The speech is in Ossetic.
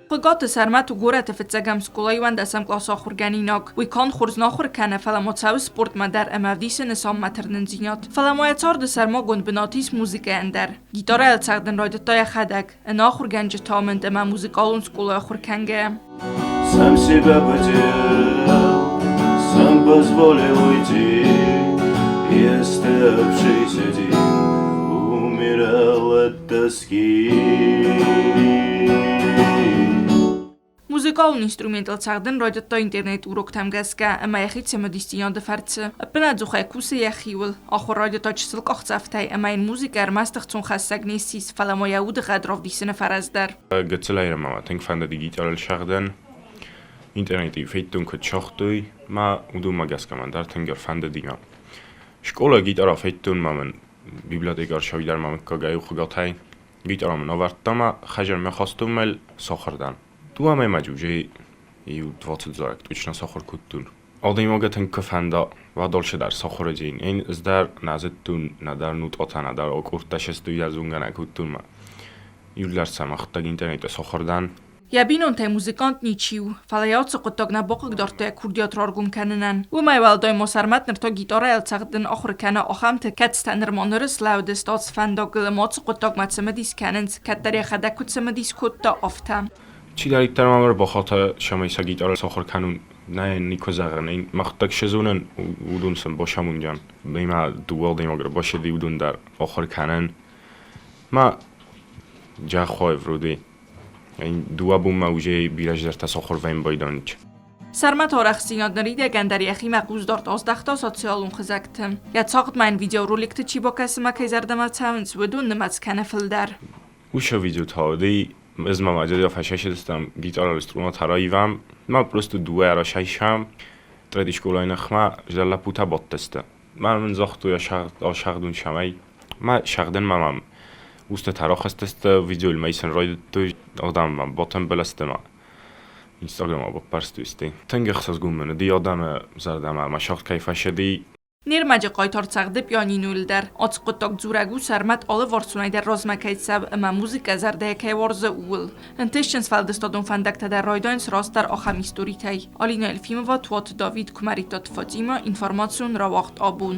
Хуыгаты Сӕрмӕт у горӕты фыццӕгӕм скъолайы 11-ӕм къласы ахуыргӕнинаг. Уый канд хорз нӕ ахуыр кӕны, фӕлӕ ма цӕуы спортмӕ дӕр ӕмӕ ӕвдисы нысанмӕ тырнындзинад. Фӕлӕ ма йӕ царды сӕрмагонд бынат ис музыкӕйӕн дӕр. Гитарӕйыл цӕгъдын райдыдта йӕхӕдӕг, ӕнӕ ахуыргӕнджыты амынд ӕмӕ музыкалон скъолайы ахуыр кӕнгӕйӕ. Сам себя потерял, сам позволил уйти, и оставшись один, умирал от тоски. Музыкалон инструментыл цӕгъдын райдыдта интернет-уроктӕм гӕсгӕ ӕмӕ йӕхи цымыдисдзинады фӕрцы. Ӕппынӕдзухӕй кусы йӕхиуыл. Ахуыр райдыдта чысыл къахдзӕфтӕй ӕмӕ йын музыкӕ ӕрмӕст ӕхцонхӕссӕг не ссис, фӕлӕ ма йӕ удыгъӕд равдисыны фӕрӕз дӕр. Гыццылӕй ма мӕ тынг фӕндыди гитарӕйыл сӕгъдын. Интернеты федтон, куыд сагътой, мӕ уыдонмӕ гӕсгӕ мӕн дӕр тынг ӕрфӕндыди мӕ. Скъолайы гитарӕ федтон ма мын библиотекӕ ӕрсӕуидӕр мӕ мыггагӕй Хуыгатӕй. Гитарӕ мын авӕрдта мӕ хӕдзармӕ хастон мӕ сахуыр дӕн. Дыууӕ мӕймӕ уже иу 20 зарӕг точно сахуыр кодтон. Адӕймагӕ тынг куы фӕнда, уӕд алчидӕр сахуыр уыдзӕн. Ӕз дӕр нӕ зыдтон, нӕдӕр нотӕтӕ, нӕдӕр аккордтӕ сӕстуйдӕр зонгӕ нӕ кодтон ма. Иуылдӕр сӕ мӕхуыдтӕг интернеты сахуыр дӕн. Йӕ бинонтӕй музыкант ничи у, фӕлӕ йӕ уыцы хъуыддаг нӕ бахъыгдардта йӕ курдиат раргом кӕнынӕн. Уымӕй уӕлдай ма Сӕрмӕт ныр та гитарӕйыл цӕгъдын ахуыр кӕны ахӕмты, кӕцытӕ нырма ныры слӕудысты ацы фӕндагыл ӕмӕ ацы хъуыддагмӕ цымыдис кӕнынц, кӕддӕр йӕхӕдӕг куыд цымыдис кодта, афтӕ. Чидӕриддӕр мӕм ӕрбахата, цӕмӕй сӕ гитарӕ сахуыр кӕнон, нӕ никуы зӕгъын. Мӕхуыдтӕг цы зонын, уыдон сын бацамондзӕн. Мемӕ дыууӕ адӕймаг ӕрбацыди, уыдон дӕр ахуыр кӕнын. Ма джаххой вроде. Дыууӕ бонмӕ уже бирӕ зӕртӕ сахуыр вӕййын байдайынц. Сӕрмӕт арӕхстдзинад ныридӕгӕн дӕр йӕхимӕ хъусдард аздӕхта социалон хызӕгты. Йӕ цагъдмӕ йын видеороликты чи бакӕсы ӕмӕ кӕй зӕрдӕмӕ цӕуынц, уыдон нымӕц кӕны фылдӕр. Уыцы видеотӕ уыди, ӕз мӕ мадӕй фӕсайсыдыстӕм гитарӕйы струнатӕ раивӕм, ма просто дыууӕ расайсӕм, третий скъолайы ныхмӕ лӕппутӕ бадтысты. Ма мын загътой асагъдон цӕмӕй. Ма сагъдӕн ма мӕм устытӕ рахызтысты, видеойыл мӕ исын райдыдтой, адӕммӕ батӕмбӕлӕсты ма Инстаграммӕ баппӕрстой. Тынг ӕхсызгон мын уыди адӕмы зӕрдӕмӕ мӕ сагъд кӕй фӕцыди. Не рмӕджы хъайтар цӕгъды пианинойыл дӕр. Ацы хъуыддаг дзурӕг у, Сӕрмӕт алыварсонӕй дӕр размӕ кӕй цӕуы ӕмӕ музыкӕ зӕрдӕйӕ кӕй уарзы, ууыл. Ӕнтыстджын сфӕлдыстадон фӕндӕгтӕ дӕр райдайынц растдӕр ахӕм историтӕй. Алина Елфимова, Туаты Давид, Куымӕридтаты Фатимӕ, информацион рауагъд абон.